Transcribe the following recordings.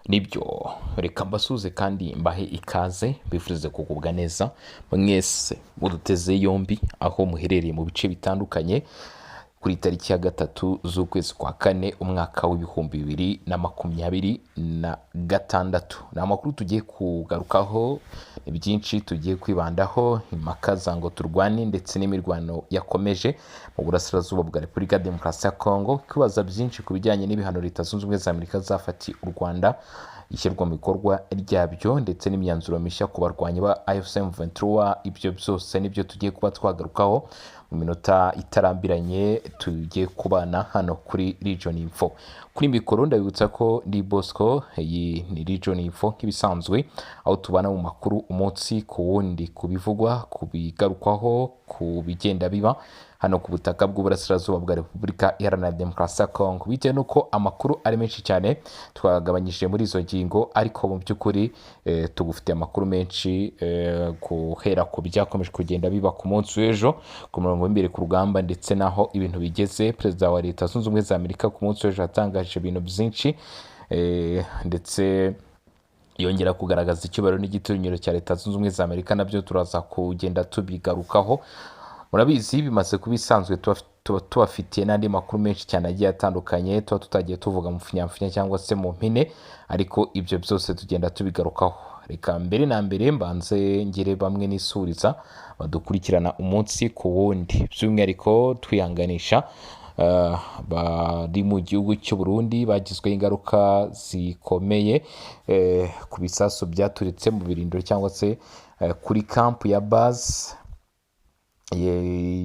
Nibyo, reka mbasuhuze kandi mbahe ikaze, mbifurize kugubwa neza mwese muduteze yombi aho muherereye mu bice bitandukanye, kuri tariki ya 3 z'ukwezi kwa 4 umwaka w'2026. Ni amakuru tugiye kugarukaho, ni byinshi tugiye kwibandaho, impaka za ngo turwane ndetse n'imirwano yakomeje mu burasirazuba bwa Repubulika ya Demokarasi ya Kongo, kwibaza byinshi ku bijyanye n'ibihano Leta Zunze Ubumwe za Amerika zafatiye u Rwanda, ishyirwa mu bikorwa ryabyo ndetse n'imyanzuro mishya ku barwanyi ba AFC M23. Ibyo byose nibyo tugiye kuba twagarukaho mu minota itarambiranye tugiye kubana hano kuri Region Info. Kuri mikoro ndabibutsa ko ndi Bosco, iyi ni Region Info nk'ibisanzwe, aho tubana mu makuru umunsi ku wundi, ku bivugwa, ku bigarukwaho, ku bigenda biba hano ku butaka bw'uburasirazuba bwa Repubulika Iharanira Demokarasi ya Kongo. Bitewe n'uko amakuru ari menshi cyane, twagabanyije muri izo ngingo, ariko mu by'ukuri tugufitiye amakuru menshi, guhera ku byakomeje kugenda biba ku munsi w'ejo ku murongo w'imbere ku rugamba ndetse n'aho ibintu bigeze. Perezida wa Leta Zunze Ubumwe za Amerika ku munsi w'ejo yatangaje ibintu byinshi, ndetse yongera kugaragaza icyubahiro n'igitinyiro cya Leta Zunze Ubumwe za Amerika, nabyo turaza kugenda tubigarukaho. Murabizi, bimaze kuba isanzwe, tuba tubafitiye n'andi makuru menshi cyane agiye atandukanye tuba tutagiye tuvuga mu mfunyamfunya cyangwa se mu mpine, ariko ibyo byose tugenda tubigarukaho. Reka mbere na mbere mbanze ngere bamwe n'isuriza badukurikirana umunsi ku wundi, by'umwihariko twihanganisha bari mu gihugu cy'u Burundi bagizweho ingaruka zikomeye ku bisasu byaturitse mu birindiro cyangwa se kuri kampu ya base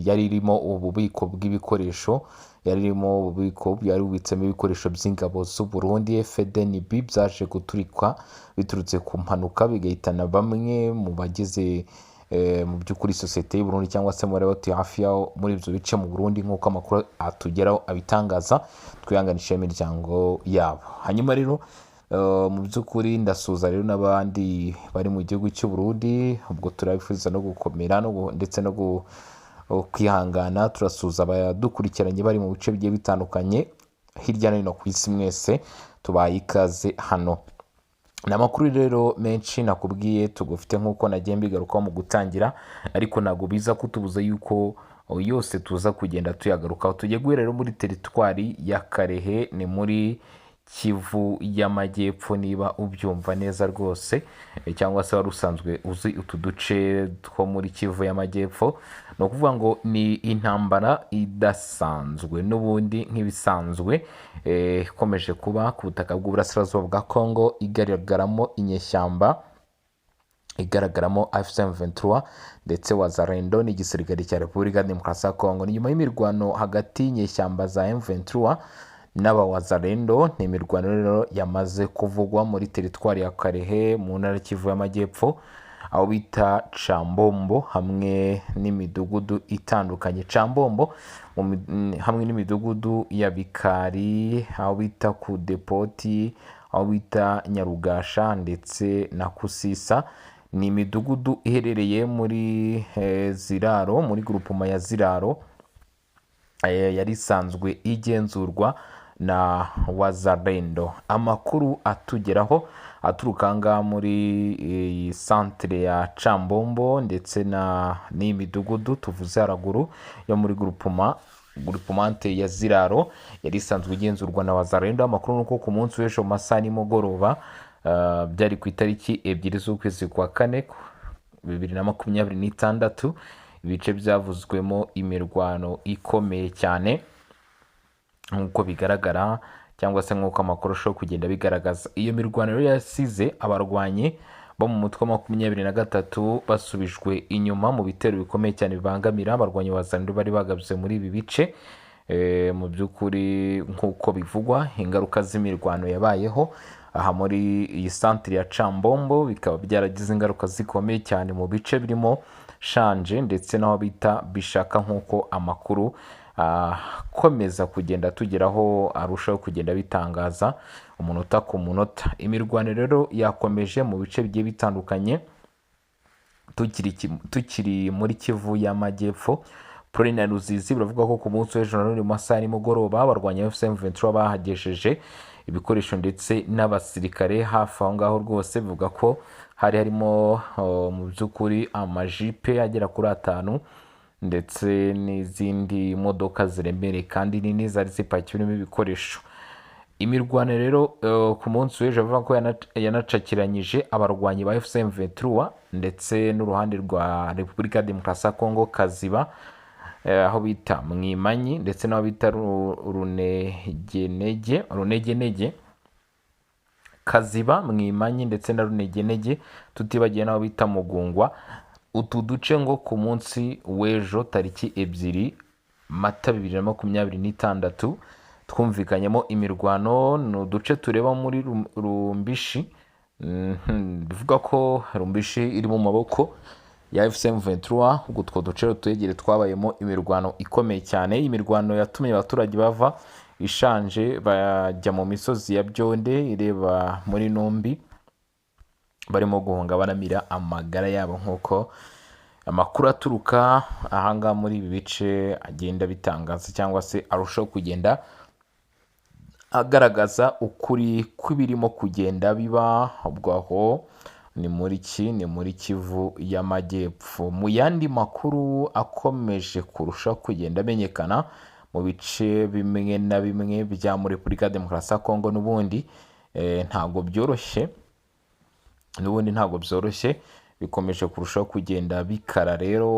yari irimo ububiko bw'ibikoresho, yari irimo ububiko bwari bubitsemo ibikoresho by'ingabo z'u Burundi FDNB, byaje guturikwa biturutse ku mpanuka, bigahitana bamwe mu bagize mu by'ukuri sosiyete y'u Burundi cyangwa se muri batuye hafi yaho muri ibyo bice mu Burundi, nk'uko amakuru atugeraho abitangaza. Twihanganisha imiryango yabo. Hanyuma rero mu by'ukuri ndasuhuza rero n'abandi bari mu gihugu cy'u Burundi, ubwo turabifuriza no gukomera ndetse no kwihangana. Turasuhuza abadukurikiranye bari mu bice bigiye bitandukanye hirya no hino ku isi, mwese tubaye ikaze hano. Ni amakuru rero menshi nakubwiye tugufite nk'uko nagiye mbigarukaho mu gutangira, ariko ntabwo biza kutubuza yuko yose tuza kugenda tuyagarukaho. Tugiye guhera rero muri teritwari ya Karehe, ni muri Kivu y'Amajyepfo, niba ubyumva neza rwose, cyangwa se wari usanzwe uzi utu duce two muri Kivu y'Amajyepfo. Ni ukuvuga ngo ni intambara idasanzwe n'ubundi nk'ibisanzwe, ikomeje kuba ku butaka bw'uburasirazuba bwa Kongo, igaragaramo inyeshyamba, igaragaramo AFC M23 ndetse Wazalendo n'igisirikare cya Repubulika ya Demokarasi ya Kongo. Ni nyuma y'imirwano hagati y'inyeshyamba za M23 n'aba Wazalendo. Ni imirwano rero yamaze kuvugwa muri teritwari ya Karehe mu ntara ya Kivu y'Amajyepfo, aho bita Cambombo hamwe n'imidugudu itandukanye. Cambombo hamwe n'imidugudu ya Bikari, aho bita ku Depoti, aho bita Nyarugasha ndetse na Kusisa. Ni imidugudu iherereye muri Ziraro, muri grupoma ya Ziraro, yari isanzwe igenzurwa na Wazalendo. Amakuru atugeraho aturuka aha ngaha muri iyi santere ya Cambombo ndetse na n'iyi midugudu tuvuze haraguru yo muri groupement ya Ziraro yari isanzwe igenzurwa na Wazalendo, amakuru ni uko ku munsi w'ejo mu masaha nimugoroba, byari ku itariki 2 z'ukwezi kwa 4 2026, ibice byavuzwemo imirwano ikomeye cyane nk'uko bigaragara cyangwa se nk'uko amakuru ashobora kugenda bigaragaza. Iyo mirwano rero yasize abarwanyi bo mu mutwe wa 23 basubijwe inyuma mu bitero bikomeye cyane bibangamira abarwanyi ba Wazalendo bari bagabye muri ibi bice. Mu by'ukuri nk'uko bivugwa, ingaruka z'imirwano yabayeho aha muri iyi santire ya Cambombo bikaba byaragize ingaruka zikomeye cyane mu bice birimo Shanje ndetse n'aho bita Bishaka, nk'uko amakuru akomeza kugenda tugeraho arushaho kugenda bitangaza umunota ku munota. Imirwano rero yakomeje mu bice bigiye bitandukanye. Tukiri muri Kivu y'Amajyepfo, Purene na Ruzizi, biravuga ko ku munsi w'ejo nanone mu masaha ya nimugoroba abarwanya AFC M23 bahagejeje ibikoresho ndetse n'abasirikare hafi aho ngaho rwose. Bivuga ko hari harimo mu by'ukuri amajipe agera kuri atanu ndetse n'izindi modoka ziremereye kandi nini zari zipakiwemo ibikoresho. Imirwano rero ku munsi w'ejo bavuga ko yanacakiranyije abarwanyi ba AFC M23 ndetse n'uruhande rwa Repubulika ya Demokarasi ya Kongo, Kaziba, aho bita Mwimanyi ndetse n'aho bita Runegenege, Runegenege, Kaziba, Mwimanyi ndetse na Runegenege, tutibagiwe n'aho bita Mugungwa. Utu duce ngo ku munsi w'ejo tariki 2 Mata 2026 twumvikanyemo imirwano. Ni uduce tureba muri Rumbishi, bivuga ko Rumbishi iri mu maboko ya AFC M23. Ubwo utwo duce rero twegereye twabayemo imirwano ikomeye cyane. Imirwano yatumye abaturage bava Ishanje bajya mu misozi ya Byonde ireba muri Numbi, barimo guhunga baramira amagara yabo, nk'uko amakuru aturuka ahangaha muri ibi bice agenda bitangaza cyangwa se arushaho kugenda agaragaza ukuri kw'ibirimo kugenda biba. Ubwo aho ni muri ki? Ni muri Kivu y'Amajyepfo. Mu yandi makuru akomeje kurushaho kugenda amenyekana mu bice bimwe na bimwe bya muri Repubulika ya Demokarasi ya Kongo, n'ubundi ntabwo byoroshye, n'ubundi ntabwo byoroshye, bikomeje kurushaho kugenda bikara rero.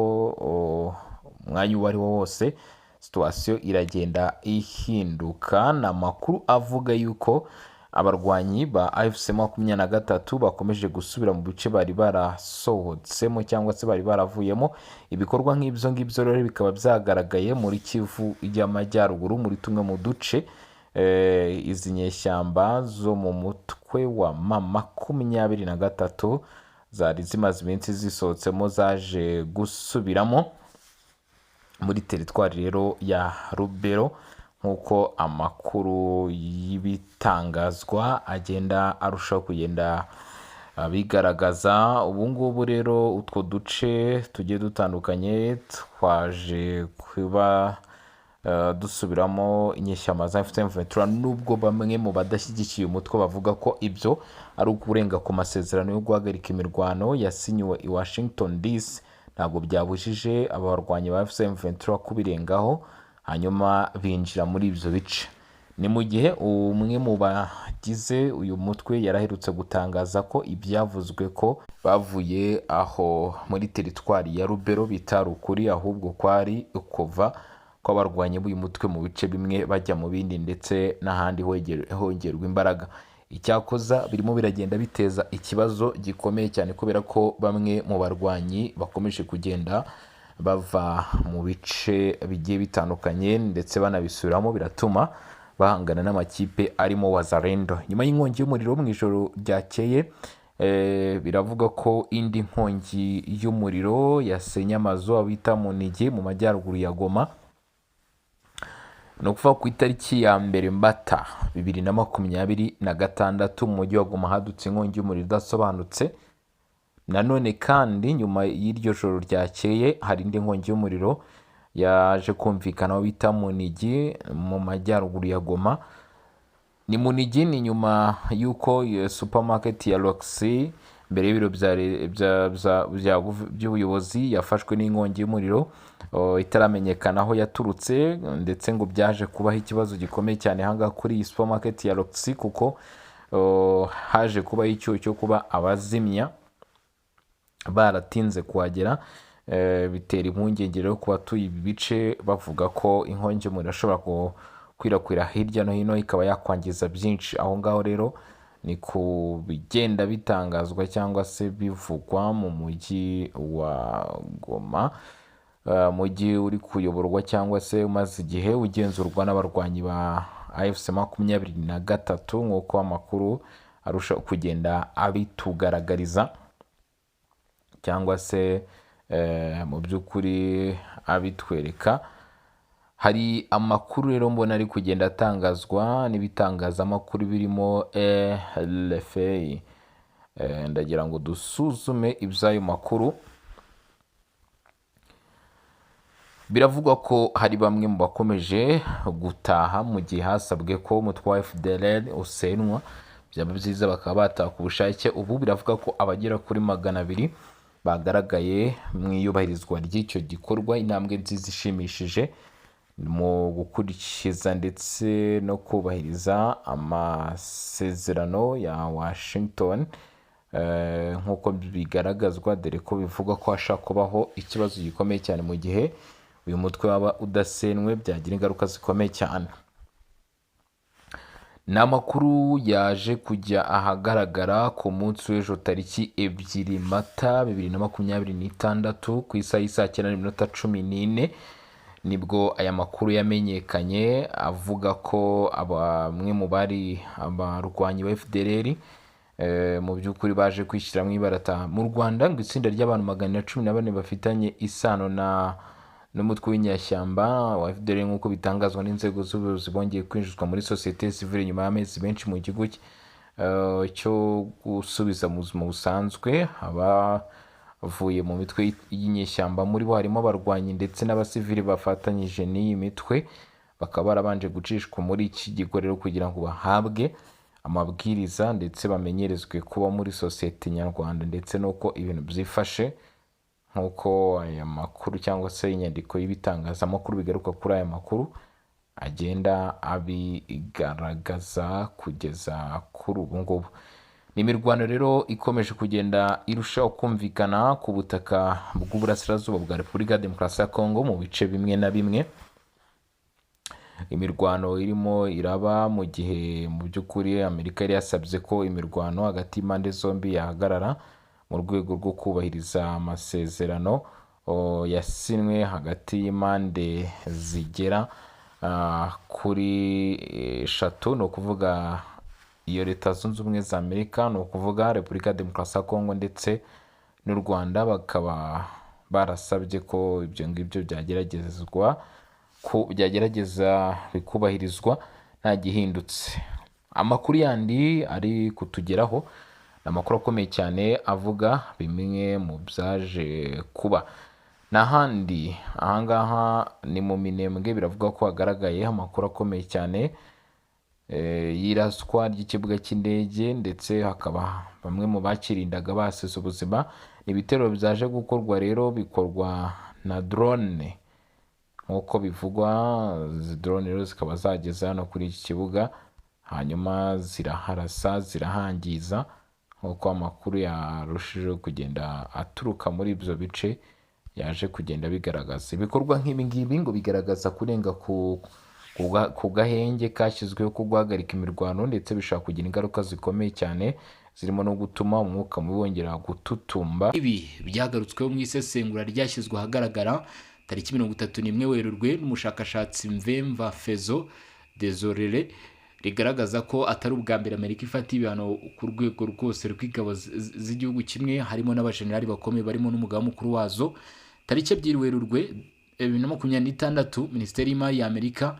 Umwanya uwo ari wo wose situation iragenda ihinduka. Ni amakuru avuga yuko abarwanyi ba AFC 23 bakomeje gusubira mu bice bari barasohotsemo cyangwa se bari baravuyemo. Ibikorwa nk'ibyo ngibyo rero bikaba byagaragaye muri Kivu y'Amajyaruguru, muri tumwe mu duce izi nyeshyamba zo mu mutwe wa M23 zari zimaze iminsi zisohotsemo zaje gusubiramo muri teritwari rero ya Rubero, nk'uko amakuru y'ibitangazwa agenda arushaho kugenda abigaragaza. Ubu ngubu rero utwo duce tugiye dutandukanye twaje kuba dusubiramo inyeshyamba za AFC M23, nubwo bamwe mu badashyigikiye umutwe bavuga ko ibyo ari ukurenga ku masezerano yo guhagarika imirwano yasinyiwe i Washington DC. Ntabwo byabujije aba barwanyi ba AFC M23 kubirengaho, hanyuma binjira muri ibyo bice. Ni mu gihe umwe mu bagize uyu mutwe yaraherutse gutangaza ko ibyavuzwe ko bavuye aho muri teritwari ya Rubero bitari ukuri, ahubwo kwari ukuva kw'abarwanyi b'uyu mutwe mu bice bimwe bajya mu bindi ndetse n'ahandi hongerwa imbaraga. Icyakoza birimo biragenda biteza ikibazo gikomeye cyane, kubera ko bamwe mu barwanyi bakomeje kugenda bava mu bice bigiye bitandukanye ndetse banabisubiramo, biratuma bahangana n'amakipe arimo Wazalendo. Nyuma y'inkongi y'umuriro mu ijoro ryakeye, biravuga ko indi nkongi y'umuriro yasenye amazu bita Munigi mu majyaruguru ya Goma. Ni ukuvuga ku itariki ya 1 Mata 2026, mu mujyi wa Goma hadutse inkongi y'umuriro idasobanutse. Nanone kandi nyuma y'iryo joro ryakeye hari indi nkongi y'umuriro yaje kumvikana aho bita Munigi mu majyaruguru ya Goma. Ni Munigi, ni nyuma y'uko iyo supermarket ya Roxy mbere y'ibiro by'ubuyobozi yafashwe n'inkongi y'umuriro itaramenyekana aho yaturutse, ndetse ngo byaje kubaho ikibazo gikomeye cyane ahangaha kuri iyi supermarket ya Roxy, kuko haje kubaho icyuho cyo kuba abazimya baratinze kuhagera, bitera impungenge rero ku batuye ibi bice, bavuga ko inkongi y'umuriro ishobora gukwirakwira hirya no hino ikaba yakwangiza byinshi. Aho ngaho rero ni ku bigenda bitangazwa cyangwa se bivugwa mu mujyi wa Goma, mujyi uri kuyoborwa cyangwa se umaze igihe ugenzurwa n'abarwanyi ba AFC 23, nk'uko amakuru arushaho kugenda abitugaragariza cyangwa se mu by'ukuri abitwereka. Hari amakuru rero mbona ari kugenda atangazwa n'ibitangazamakuru birimo RFI. Ndagira ngo dusuzume iby'ayo makuru. Biravugwa ko hari bamwe mu bakomeje gutaha mu gihe hasabwe ko umutwe wa FDLR usenwa, byaba byiza bakaba bataha ku bushake. Ubu biravuga ko abagera kuri 200 bagaragaye mu iyubahirizwa ry'icyo gikorwa, intambwe nziza ishimishije mu gukurikiza ndetse no kubahiriza amasezerano ya Washington, nk'uko bigaragazwa, dore ko bivugwa ko hashobora kubaho ikibazo gikomeye cyane mu gihe uyu mutwe waba udasenwe, byagira ingaruka zikomeye cyane. Ni amakuru yaje kujya ahagaragara ku munsi w'ejo, tariki 2 Mata 2026, ku isaha y'isaa 9:14, nibwo aya makuru yamenyekanye, avuga ko bamwe mu bari abarwanyi ba FDLR mu by'ukuri baje kwishyira mu ibarata mu Rwanda. Ngo itsinda ry'abantu 414 bafitanye isano na n'umutwe w'inyeshyamba wa FDLR, nk'uko bitangazwa n'inzego z'ubuyobozi, bongeye kwinjizwa muri sosiyete sivile nyuma y'amezi menshi mu gihugu cyo gusubiza mu buzima busanzwe abavuye mu mitwe y'inyeshyamba. Muri bo harimo abarwanyi ndetse n'abasivili bafatanyije n'iyi mitwe, bakaba barabanje gucishwa muri iki kigo rero kugira ngo bahabwe amabwiriza ndetse bamenyerezwe kuba muri sosiyete nyarwanda ndetse n'uko ibintu byifashe, nk'uko aya makuru cyangwa se inyandiko y'ibitangazamakuru bigaruka kuri aya makuru agenda abigaragaza kugeza kuri ubu ngubu. Ni imirwano rero ikomeje kugenda irushaho kumvikana ku butaka bw'uburasirazuba bwa Repubulika ya Demokarasi ya Kongo mu bice bimwe na bimwe. Imirwano irimo iraba mu gihe mu by'ukuri Amerika yari yasabye ko imirwano hagati y'impande zombi yahagarara mu rwego rwo kubahiriza amasezerano yasinywe hagati y'impande zigera kuri eshatu, ni ukuvuga iyo Leta Zunze Ubumwe za Amerika, ni ukuvuga Repubulika ya Demokarasi ya Kongo ndetse n'u Rwanda, bakaba barasabye ko ibyo ngibyo byageragezwa, ko byagerageza bikubahirizwa nta gihindutse. Amakuru yandi ari kutugeraho ni amakuru akomeye cyane avuga bimwe mu byaje kuba n'ahandi. Ahangaha ni mu Minembwe, biravuga ko hagaragaye amakuru akomeye cyane y'iraswa ry'ikibuga cy'indege, ndetse hakaba bamwe mu bakirindaga basize ubuzima. Ni ibitero byaje gukorwa rero, bikorwa na drone nk'uko bivugwa. Izi drone rero zikaba zageze hano kuri iki kibuga, hanyuma ziraharasa, zirahangiza, nk'uko amakuru yarushijeho kugenda aturuka muri ibyo bice yaje kugenda bigaragaza. Ibikorwa nk'ibi ngibi ngo bigaragaza kurenga ku gahenge kashyizweho ko guhagarika imirwano, ndetse bishobora kugira ingaruka zikomeye cyane zirimo no gutuma umwuka mubi wongera gututumba. Ibi byagarutsweho mu isesengura ryashyizwe ahagaragara tariki 31 Werurwe n'umushakashatsi Mvemva Fezo Desorere, rigaragaza ko atari ubwa mbere Amerika ifata ibihano ku rwego rwose rw'ingabo z'igihugu kimwe, harimo n'abajenerali bakomeye barimo n'umugaba mukuru wazo. Tariki 2 Werurwe 2026, Minisiteri y'Imari ya Amerika,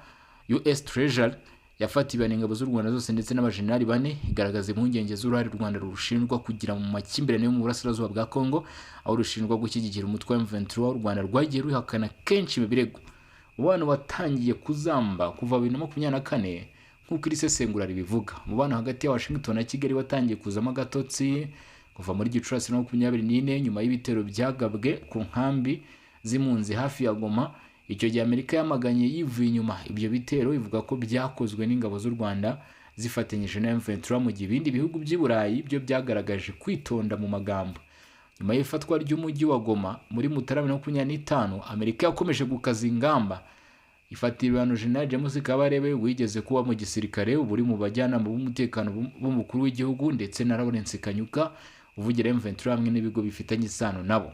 US Treasury, yafatiye ibihano ingabo z'u Rwanda zose ndetse n'abajenerali bane, igaragaza impungenge z'uruhare u Rwanda rushinjwa kugira mu makimbirane yo mu burasirazuba bwa Congo, aho rushinjwa gushyigikira umutwe wa M23. U Rwanda rwagiye ruhakana kenshi ibi birego. Umubano watangiye kuzamba kuva 2024, nk'uko iri sesengura ribivuga. Umubano hagati ya Washington na Kigali watangiye kuzamo agatotsi kuva muri Gicurasi 24, nyuma y'ibitero byagabwe ku nkambi z'impunzi hafi ya Goma. Icyo gihe Amerika yamaganye yivuye inyuma ibyo bitero, ivuga ko byakozwe n'ingabo z'u Rwanda zifatanyije na M23, mu gihe ibindi bihugu by'i Burayi byo byagaragaje kwitonda mu magambo. Nyuma y'ifatwa ry'umujyi wa Goma muri Mutarama 25, Amerika yakomeje gukaza ingamba, ifatira ibihano General James Kabarebe wigeze kuba mu gisirikare, ubu uri mu bajyanama b'umutekano b'umukuru w'igihugu, ndetse na Lawrence Kanyuka uvugira M23 hamwe n'ibigo bifitanye isano nabo.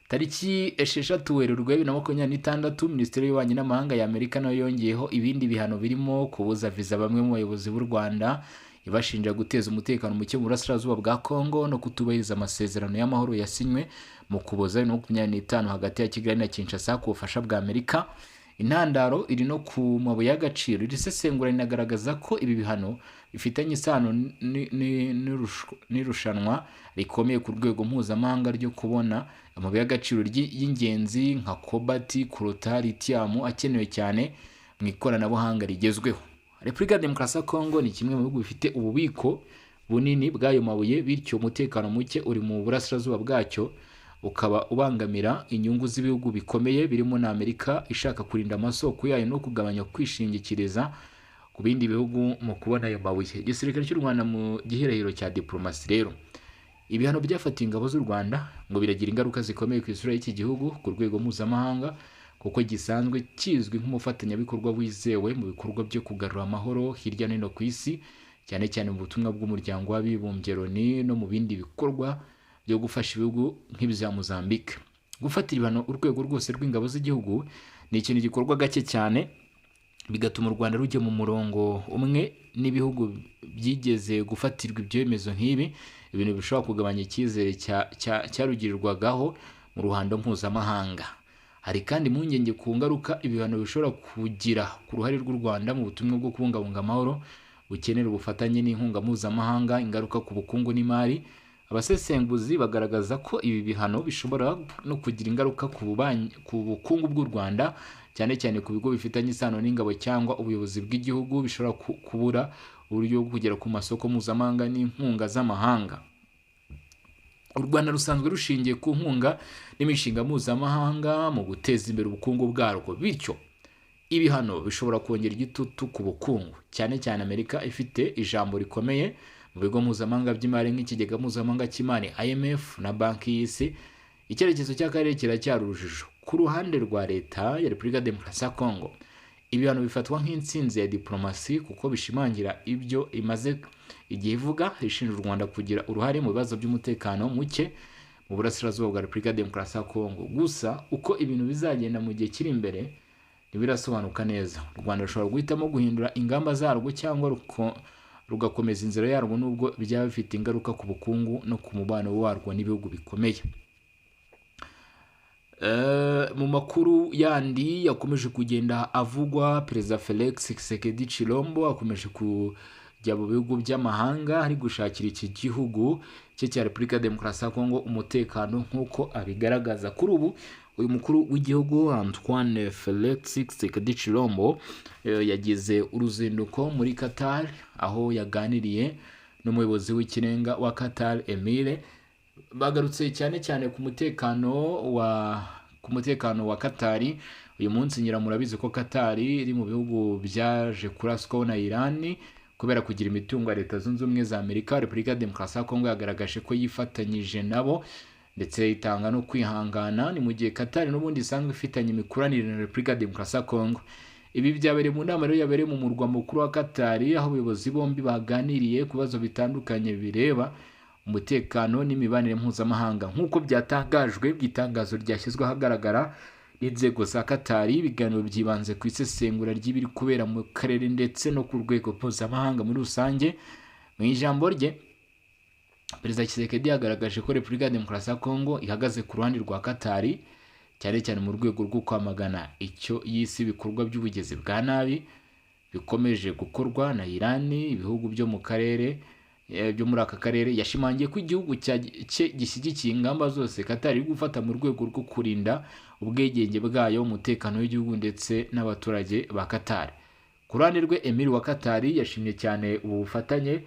Tariki 6 Werurwe 2026, Minisiteri y'Ububanyi n'Amahanga ya Amerika nayo yongeyeho ibindi bihano birimo kubuza viza bamwe mu bayobozi b'u Rwanda, ibashinja guteza umutekano muke mu burasirazuba bwa Congo no kutubahiriza amasezerano y'amahoro yasinywe mu Kuboza 2025 hagati ya Kigali na Kinshasa ku bufasha bwa Amerika. Intandaro iri no ku mabuye y'agaciro. Iri sesengura rinagaragaza ko ibi bihano bifitanye isano n'irushanwa rikomeye ku rwego mpuzamahanga ryo kubona amabuye y'agaciro y'ingenzi nka cobalt, coltan, lithium akenewe cyane mu ikoranabuhanga rigezweho. Repubulika ya Demokarasi ya Kongo ni kimwe mu bihugu bifite ububiko bunini bw'ayo mabuye, bityo umutekano muke uri mu burasirazuba bwacyo ukaba ubangamira inyungu z'ibihugu bikomeye birimo na Amerika ishaka kurinda amasoko yayo no kugabanya kwishingikiriza ku bindi bihugu mu kubona ayo mabuye. Igisirikare cy'u Rwanda mu gihirahiro cya diplomasi. Rero ibihano byafatiwe ingabo z'u Rwanda ngo biragira ingaruka zikomeye ku isura y'iki gihugu ku rwego mpuzamahanga, kuko gisanzwe kizwi nk'umufatanyabikorwa wizewe mu bikorwa byo kugarura amahoro hirya no hino ku isi, cyane cyane mu butumwa bw'Umuryango w'Abibumbye Loni no mu bindi bikorwa byo gufasha ibihugu nk'ibya Mozambique. Gufatira ibihano urwego rwose rw'ingabo z'igihugu ni ikintu gikorwa gake cyane, bigatuma u Rwanda rujya mu murongo umwe n'ibihugu byigeze gufatirwa ibyemezo nk'ibi, ibintu bishobora kugabanya icyizere cyarugirirwagaho mu ruhando mpuzamahanga. Hari kandi impungenge ku ngaruka ibihano bishobora kugira ku ruhare rw'u Rwanda mu butumwa bwo kubungabunga amahoro bukenera ubufatanye n'inkunga mpuzamahanga, ingaruka ku bukungu n'imari. Abasesenguzi bagaragaza ko ibi bihano bishobora no kugira ingaruka ku bukungu bw'u Rwanda, cyane cyane ku bigo bifitanye isano n'ingabo cyangwa ubuyobozi bw'igihugu bishobora kubura uburyo bwo kugera ku masoko mpuzamahanga n'inkunga z'amahanga. U Rwanda rusanzwe rushingiye ku nkunga n'imishinga mpuzamahanga mu guteza imbere ubukungu bwarwo, bityo ibihano bishobora kongera igitutu ku bukungu, cyane cyane Amerika ifite ijambo rikomeye mu bigo mpuzamahanga by'imari nk'Ikigega Mpuzamahanga cy'Imari IMF na Banki y'Isi. Icyerekezo cy'akarere kiracyari urujijo. Ku ruhande rwa Leta ya Repubulika ya Demokarasi ya Kongo, ibihano bifatwa nk'intsinzi ya diplomasi kuko bishimangira ibyo imaze igihe ivuga, ishinja u Rwanda kugira uruhare mu bibazo by'umutekano muke mu burasirazuba bwa Repubulika ya Demokarasi ya Kongo. Gusa uko ibintu bizagenda mu gihe kiri imbere ntibirasobanuka neza. U Rwanda rushobora guhitamo guhindura ingamba zarwo cyangwa rugakomeza inzira yarwo, nubwo byaba bifite ingaruka ku bukungu no ku mubano warwo n'ibihugu bikomeye. Mu makuru yandi yakomeje kugenda avugwa, Perezida Felix Tshisekedi Tshilombo akomeje kujya mu bihugu by'amahanga ari gushakira iki gihugu cye cya Repubulika ya Demokarasi ya Kongo umutekano nk'uko abigaragaza. Kuri ubu uyu mukuru w'igihugu Antoine Felix Tshisekedi Tshilombo yagize uruzinduko muri Qatar, aho yaganiriye n'umuyobozi w'ikirenga wa Qatar Emir. Bagarutse cyane cyane ku mutekano wa Qatar. Uyu munsi nyira murabizi ko Qatar iri mu bihugu byaje kuraswaho na Iran kubera kugira imitungo ya Leta Zunze Ubumwe za Amerika. Repubulika ya Demokarasi ya Kongo yagaragaje ko yifatanyije nabo ndetse itanga no kwihangana. Ni mu gihe Qatar n'ubundi isanzwe ifitanye imikoranire na Repubulika ya Demokarasi ya Kongo. Ibi byabereye mu nama rero yabereye mu murwa mukuru wa Qatar, aho abayobozi bombi baganiriye ku bibazo bitandukanye bireba umutekano n'imibanire mpuzamahanga, nk'uko byatangajwe mu itangazo ryashyizwe ahagaragara n'inzego za Qatar. Ibiganiro byibanze ku isesengura ry'ibiri kubera mu karere ndetse no ku rwego mpuzamahanga muri rusange. Mu ijambo rye, Perezida Tshisekedi yagaragaje ko Repubulika ya Demokarasi ya Kongo ihagaze ku ruhande rwa Qatar, cyane cyane mu rwego rwo kwamagana icyo yise ibikorwa by'ubugizi bwa nabi bikomeje gukorwa na Iran, ibihugu byo mu karere byo muri aka karere. Yashimangiye ko igihugu cye gishyigikiye ingamba zose Qatar iri gufata mu rwego rwo kurinda ubwigenge bwayo, umutekano w'igihugu ndetse n'abaturage ba Qatar. Ku ruhande rwe, Emir wa Qatar yashimye cyane ubu bufatanye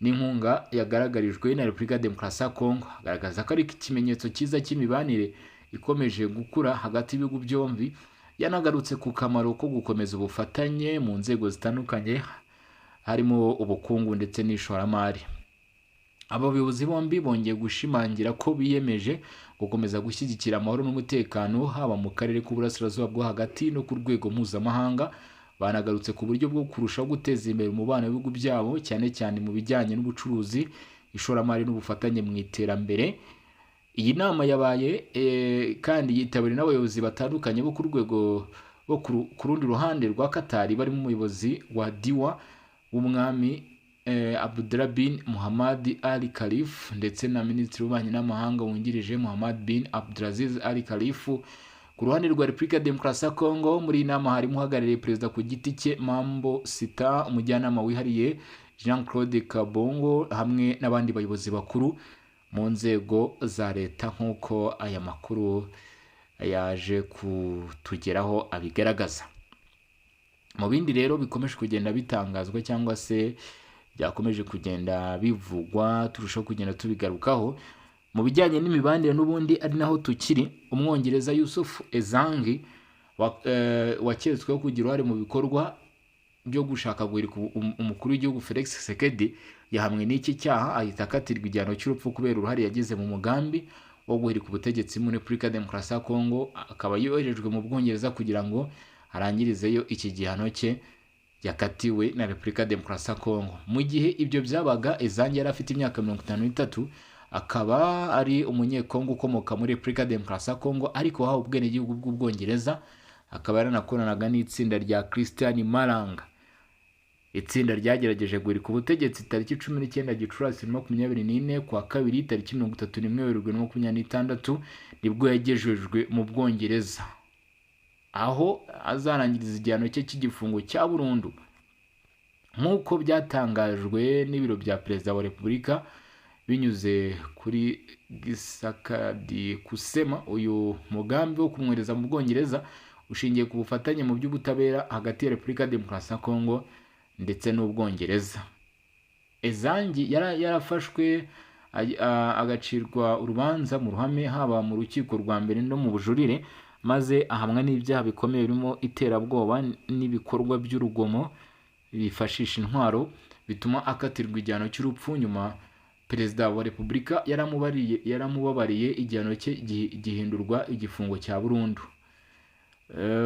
n'inkunga yagaragarijwe na Repubulika ya Demokarasi ya Kongo, agaragaza ko ari ikimenyetso cyiza cy'imibanire ikomeje gukura hagati y'ibihugu byombi. Yanagarutse ku kamaro ko gukomeza ubufatanye mu nzego zitandukanye, harimo ubukungu ndetse n'ishoramari. Aba bayobozi bombi bongeye gushimangira ko biyemeje gukomeza gushyigikira amahoro n'umutekano, haba mu karere k'Uburasirazuba bwo Hagati no ku rwego mpuzamahanga. Banagarutse ku buryo bwo kurushaho guteza imbere umubano w'ibihugu byabo, cyane cyane mu bijyanye n'ubucuruzi, ishoramari n'ubufatanye mu iterambere. Iyi nama yabaye kandi yitabiriwe n'abayobozi batandukanye bo ku rwego bo ku rundi ruhande rwa Qatar, barimo umuyobozi wa Diwan w'umwami Abdullah bin Muhammad Al Khalif ndetse na Minisitiri w'Ububanyi n'Amahanga wungirije Muhammad bin Abdulaziz Al Khalif. Ku ruhande rwa Repubulika ya Demokarasi ya Kongo, muri iyi nama harimo uhagarariye perezida ku giti cye Mambo Sita, umujyanama wihariye Jean Claude Kabongo hamwe n'abandi bayobozi bakuru mu nzego za leta, nk'uko aya makuru yaje kutugeraho abigaragaza. Mu bindi rero bikomeje kugenda bitangazwa cyangwa se byakomeje kugenda bivugwa, turushaho kugenda tubigarukaho mu bijyanye n'imibanire n'ubundi ari naho tukiri. Umwongereza Yusuf Ezangi waketsweho kugira uruhare mu bikorwa byo gushaka guhirika umukuru w'igihugu Felix Tshisekedi, yahamwe n'iki cyaha ahita akatirwa igihano cy'urupfu kubera uruhare yagize mu mugambi wo guhirika ubutegetsi muri Repubulika ya Demokarasi ya Kongo, akaba yoherejwe mu Bwongereza kugira ngo arangirizeyo iki gihano cye yakatiwe na Repubulika ya Demokarasi ya Kongo. Mu gihe ibyo byabaga, Ezangi yari afite imyaka 53, akaba ari umunyekongo ukomoka muri Repubulika ya Demokarasi ya Kongo ariko wahawe ubwenegihugu bw'Ubwongereza, akaba yaranakoranaga n'itsinda rya Christian Malanga, itsinda ryagerageje guhirika ubutegetsi tariki 19 Gicurasi 2024. Kuwa kabiri tariki 31 Werurwe 2026 nibwo yagejejwe mu Bwongereza, aho azarangiriza igihano cye cy'igifungo cya burundu, nk'uko byatangajwe n'ibiro bya perezida wa Repubulika binyuze kuri Gisakadi Kusema. Uyu mugambi wo kumwohereza mu Bwongereza ushingiye ku bufatanye mu by'ubutabera hagati ya Repubulika ya Demokarasi ya Kongo ndetse n'Ubwongereza. Ezangi yarafashwe agacirwa urubanza mu ruhame, haba mu rukiko rwa mbere no mu bujurire, maze ahamwa n'ibyaha bikomeye birimo iterabwoba n'ibikorwa by'urugomo bifashisha intwaro, bituma akatirwa igihano cy'urupfu. Nyuma perezida wa Repubulika yaramubabariye, igihano cye gihindurwa igifungo cya burundu.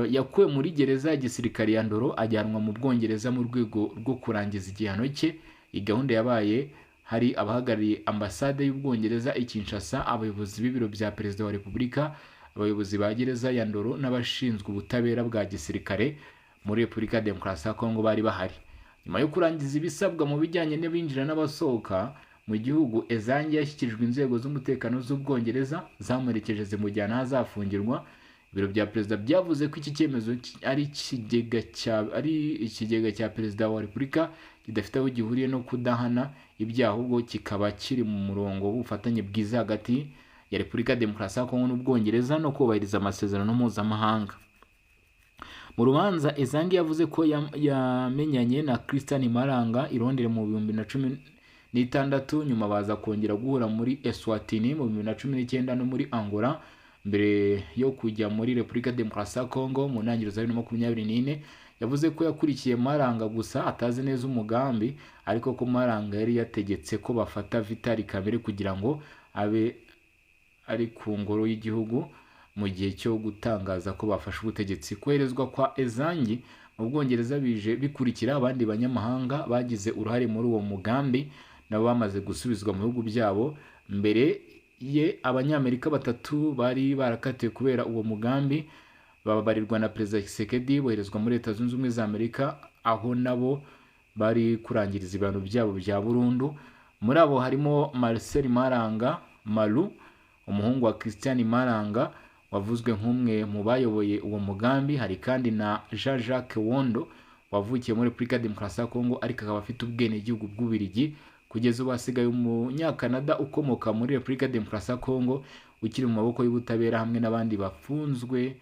Yakuwe muri gereza ya gisirikare ya Ndoro ajyanwa mu Bwongereza mu rwego rwo kurangiza igihano cye. Iyi gahunda yabaye hari abahagarariye ambasade y'Ubwongereza i Kinshasa, abayobozi b'ibiro bya perezida wa Repubulika, abayobozi ba gereza ya Ndoro n'abashinzwe ubutabera bwa gisirikare muri Repubulika ya Demokarasi ya Kongo bari bahari. Nyuma yo kurangiza ibisabwa mu bijyanye n'abinjira n'abasohoka mu gihugu, Ezangi yashyikirijwe inzego z'umutekano z'Ubwongereza zamuherekeje zimujyana aho azafungirwa. Ibiro bya perezida byavuze ko iki cyemezo ari ikigega cya perezida wa Repubulika kidafite aho gihuriye no kudahana ibyaha, ahubwo kikaba kiri mu murongo w'ubufatanye bwiza hagati ya Repubulika ya Demokarasi ya Kongo n'Ubwongereza no kubahiriza amasezerano mpuzamahanga. Mu rubanza, Ezangi yavuze ko yamenyanye na Christian Malanga i Londres mu 2016, nyuma baza kongera guhura muri Eswatini mu 2019 no muri Angola mbere yo kujya muri Repubulika ya Demokarasi ya Kongo mu ntangiriro za 2024. Yavuze ko yakurikiye Malanga gusa atazi neza umugambi, ariko ko Malanga yari yategetse ko bafata Vital Kamerhe kugira ngo abe ari ku ngoro y'igihugu mu gihe cyo gutangaza ko bafashe ubutegetsi. Koherezwa kwa Ezangi mu Bwongereza bije bikurikira abandi banyamahanga bagize uruhare muri uwo mugambi nabo bamaze gusubizwa mu bihugu byabo. Mbere ye, Abanyamerika batatu bari barakatiwe kubera uwo mugambi bababarirwa na perezida Tshisekedi, boherezwa muri Leta Zunze Ubumwe za Amerika aho nabo bari kurangiriza ibihano byabo bya burundu. Muri abo harimo Marcel Malanga Malu, umuhungu wa Christian Malanga wavuzwe nk'umwe mu bayoboye uwo mugambi. Hari kandi na Jean Jacques Wondo wavukiye muri Repubulika ya Demokarasi ya Kongo ariko akaba afite ubwenegihugu bw'Ububiligi. Kugeza ubu hasigaye umunyakanada ukomoka muri Repubulika ya Demokarasi ya Kongo ukiri mu maboko y'ubutabera hamwe n'abandi bafunzwe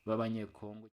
b'Abanyekongo.